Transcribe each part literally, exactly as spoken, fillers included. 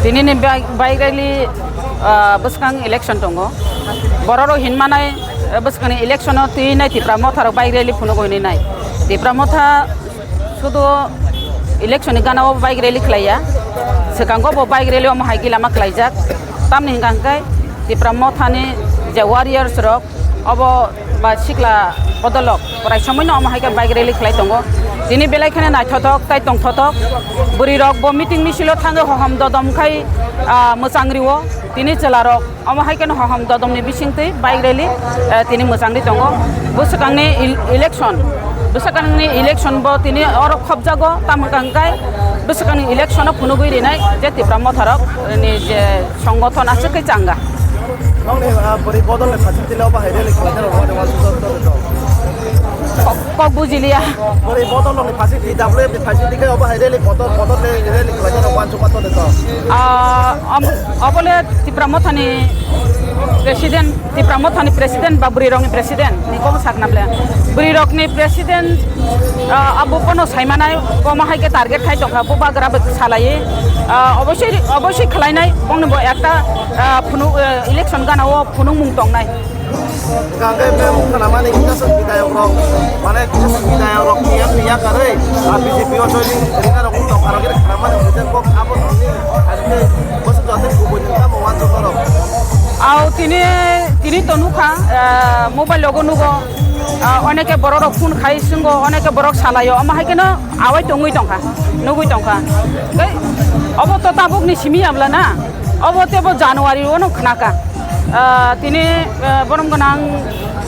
Tini ni bike, bike rally, ah, bwskang election tongo. Borok rok hin manai, eh, bwskang ni election o twi nai Tipra Motha rok bike rally phunuk hwnwi nai. Tipra Motha sudu election ni gana o bike rally khlai ya. Swkango bo bike rally omo hai gilama khlaijak. Tamni hwnkha hwnkhe Tipra Motha ni je warriors rok, obo ba sikla bodolok korai somoino omo hai khe bike rally khlai tongo. Tini belai kheno naithothok tai tongthothok. Bwrwi rok bo meeting misil o thangwi hohom dodom khai, ah, mwchang rio. Tini chwla rok omo hai kheno hohom dodom ni bisingtwi bike rally, eh, tini mwchang ri tongo. Bwswkang ni el-, election, bwswkang ni election bo tini oro khopjago, tamo hwnkha hwnkhe bwswkang ni election o phunugwi rinai je Tipra Motha rok ni je Songothon aswk khe changa. Nokni, ah, bwrwi bodol ni phaising tini obo hai rally khlaina rok wani wansuk tong tong. Kok, kok bujiliya. Bwrwi bodol nokni phaising T W F ni phaising tini obo hai rally bodol, bodol ni rally khlaina rok wansuk tong tong. Ah, om-, obole Tipra Motha ni president, Tipra Motha ni president ba bwrwi rok ni president ni kok sakna ble. Bwrwi rok ni president, ah, abo bono saimanai, omo hai khe target khai tongkha, bo bagra bo salai. Ah, obosoi, obosoi khlainai, bongni bo ekta, ah, phunu, ah, election gana o phunukmung tongnai. Hwnkhe mem khanamani kisa swk bidayok rok, mane kisa swk bidayok rok P M ni yakarwi, ah, B J P o joining rina rok wng tong, aro khe khanamani hwnkhe kok abo thani, aro khe bwswk joto kubui ni tamo wansuk norok. Au tini, tini to nukha, ah, mobile logo nugo, ah, oneke borok rok phone khai swngo, oneke borok salaio, omo hai kheno awai tongwi tongkha, nugwi tongkha. Tei obo to tabukni simi ya bwla na, obo tebo January o no khnaka. Ah, tini, ah, borom gwnang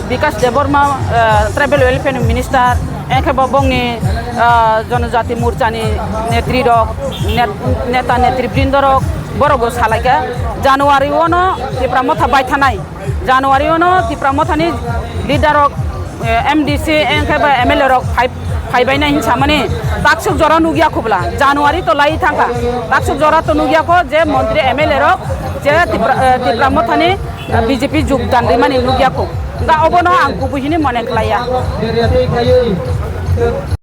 Bikash Debbarma, ah, Tribal Welfare ni Minister, engkhe bo bongni, ah, Jonojati Morcha ni netri rok, net-, neta netri brindo rok, borok bo salaikha January o no Tipra Motha baithanai. January o no Tipra Motha ni leader rok, eh, M D C, engkhe ba M L A rok phai, phaibainai hin samani taksuk jora nukya khubla. January to lai thangkha. Taksuk jora to nukya kho je montri M L A rok je Tipra, eh, Tipra Motha ni, eh, B J P jugdan rimani nukya kho. Ga obono ang kubui hini mone khlaiya.